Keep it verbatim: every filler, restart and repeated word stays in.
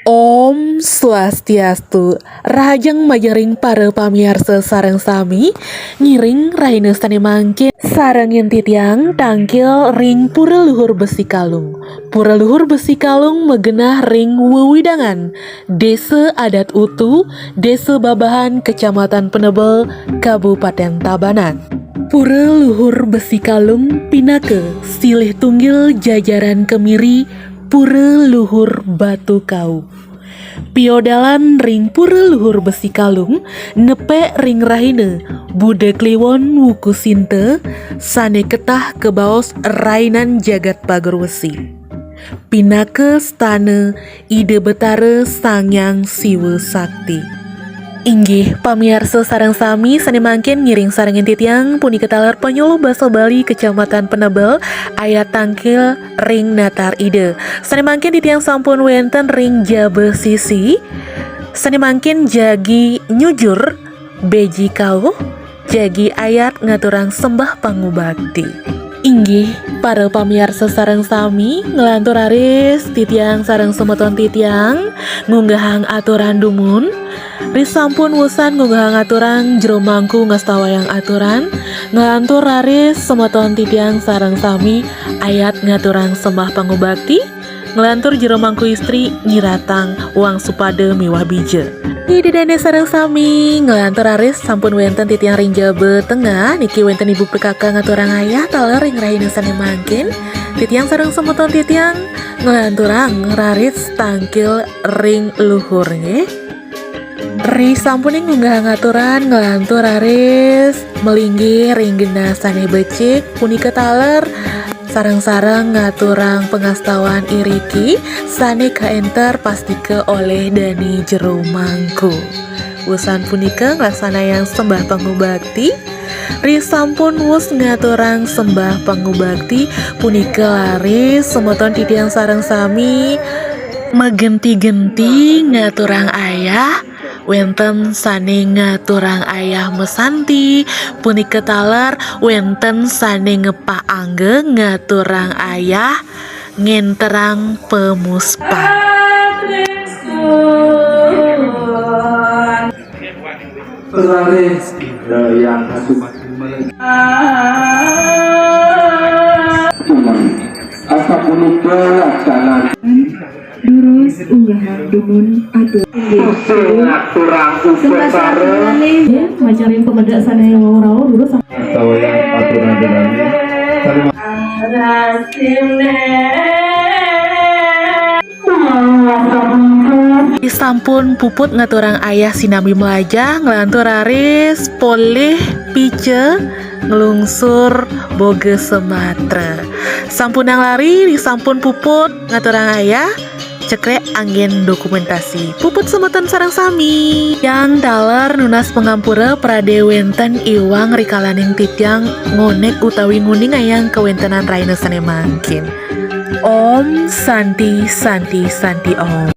Om Swastiastu. Rahajeng majeng ring para pamiarsa sareng sami, ngiring rahina sane mangkin sarengin titiang tangkil ring Pura Luhur Besi Kalung. Pura Luhur Besi Kalung magenah ring wewidangan Desa Adat Utu, Desa Babahan, Kecamatan Penebel, Kabupaten Tabanan. Pura Luhur Besi Kalung pinaka silih tunggil jajaran kemiri Pura Luhur Batu Kau. Piodalan ring Pura Luhur Besi Kalung nepek ring rahina Buda Kliwon Wuku Sinta sane ketah kabaos Rainan Jagat Pager Wesi. Pinaka stana Ida Betara Sang Hyang Siwa Sakti. Inggih, pamiarsa sareng sami, sane mangkin ngiring sarengin titiang punika taler Panyuluh Basa Bali Kecamatan Penebel, ayat tangkil ring natar Ida. Sane mangkin titiang sampun wenten ring jaba sisi, sane mangkin jagi nyujur, beji kauh, jagi ayat ngaturang sembah pangubakti. Inggih, para pamiarsa sareng sami, nglantur raris titiang sareng semeton titiang ngunggahang aturan dumun. Risampun wusan ngunggahang aturan, jero mangku ngastawayang aturan, nglantur raris semeton titiang sareng sami ayat ngaturang sembah pangubakti. Nglantur jero mangku istri nyiratang uang supada miwah bija. Ida dane sareng sami, nglantur raris sampun wenten titiang ring jaba tengah, niki wenten Ibu P K K ngaturang ayah taler ring rahina sane mangkin. Titiang sareng semeton titiang nglanturang raris tangkil ring luhur nggih. Risampuning ngunggahang aturan, nglantur raris malinggih ring genah sane becik, punika taler sareng-sareng ngaturang pangastawan iriki sane kaenter pastika olih dane jero mangku. Wusan punika nglaksanayang sembah pangubakti. Risampun wus ngaturang sembah pangubakti, punika raris semeton titiang sareng sami magenti-genti ngaturang ayah, wenten sane ngaturang ayah masanti, punika taler wenten sane ngepah angga ngaturang ayah ngenterang pamuspan. Raris yang Asap lupa laksana. Durus unggahan dumun atur. Sing ngaturang upasara. Macaring pemeda sane wau rauh durus. Sawayang aturan jenengan. Terima Sampun puput ngaturang ayah sinambi malajah, nglantur raris polih pica nglungsur boga sematra. Sampunang lari, sampun puput ngaturang ayah, cekrek anggen dokumentasi. Puput semeton sareng sami. Yang taler nunas pangampura prade wenten iwang rikalaning titiang ngonek utawi nguningayang kawentenan rahina sane mangkin. Om Santi, Santi, Santi Om.